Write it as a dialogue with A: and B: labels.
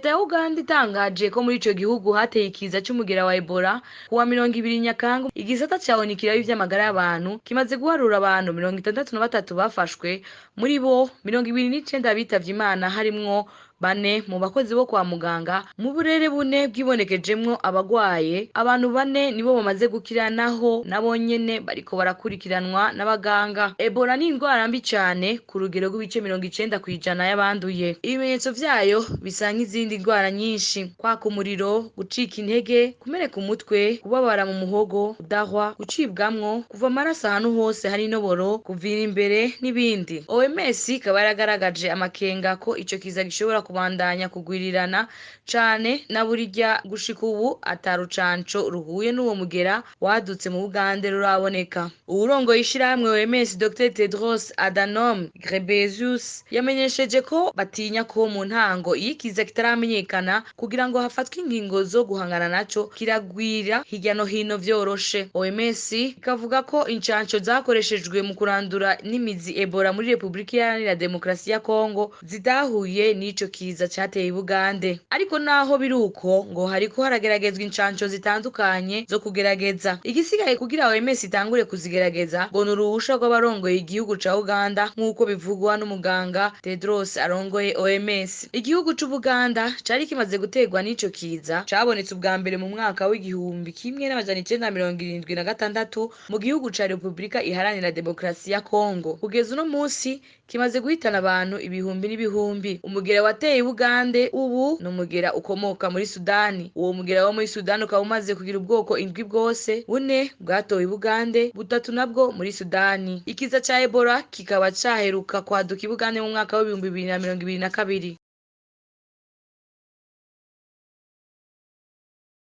A: Leta ya Uganda itangaje ko muri ico gihugu hateye ikiza c'umugera wa Ebola kuwa 20 Nyakanga, igisata ca ONU kiraba ivy'amagara y'abantu kimaze guharura abantu 63 bafashwe, muri bo 29 bitavye Imana, harimwo bane mu bakozi bo kwa muganga. Mu burere bune bwibonekejemwo abagwaye, abantu bane nibo bamaze gukira, naho nabo nyene bariko barakurikiranwa n'abaganga. Ebola ni indwara mbi cane ku rugero rw'ibice 90% y'abanduye. Ibimenyetso vyayo bisa nk'izindi ndwara nyinshi: kwaka umuriro, gucika intege, kumeneka umutwe, kubabara mu muhogo, kudahwa, gucibwamwo, kuva amaraso ahantu hose hari inoboro, kuvira imbere n'ibindi. OMS ikaba yaragaragaje amakenga ko ico kiza gishobora kubandanya kugwirirana cane, na burirya gushika ubu atarucanco ruhuye n'uwo mugera wadutse mu Bugande ruraboneka. Uwurongoye ishirahamwe OMS, Dr Tedros Adhanom Ghebreyesus, yamenyesheje ko batinya ko mu ntango iyo ikiza kitaramenyekana kugira ngo hafatwe ingingo zo guhangana naco, kiragwira hirya no hino vyoroshe. OMS ikavuga ko incanco zakoreshejwe mu kurandura n'imizi Ebola muri Republika Iharanira Demokarasi ya Kongo zidahuye n'ico kiza cateye i Bugande. Ariko naho biri uko, ngo hariko harageragezwa incanco zitandukanye zo kugerageza. Igisigaye kugira OMS itangure kuzigerageza ngo ni uruhusha rw'abarongoye igihugu ca Uganda, nk'uko bivugwa n'umuganga Tedros arongoye OMS. Igihugu c'Ubuganda cari kimaze guterwa n'ico kiza cabonetse ubwa mbere mu mwaka w'1976 mu gihugu ca Republika Iharanira Demokarasi ya Kongo. Kugeza uno musi kimaze guhitana abantu ibihumbi n'ibihumbi. Umugera wateye i Bugande ubu ni umugera ukomoka muri Sudani. Uwo mugera wo muri Sudani ukaba umaze kugira ubwoko indwi bwose: bune bwatowe i Bugande, butatu nabwo muri Sudani. Ikiza ca Ebola kikaba caheruka kwaduka i Bugande mu mwaka w'2022.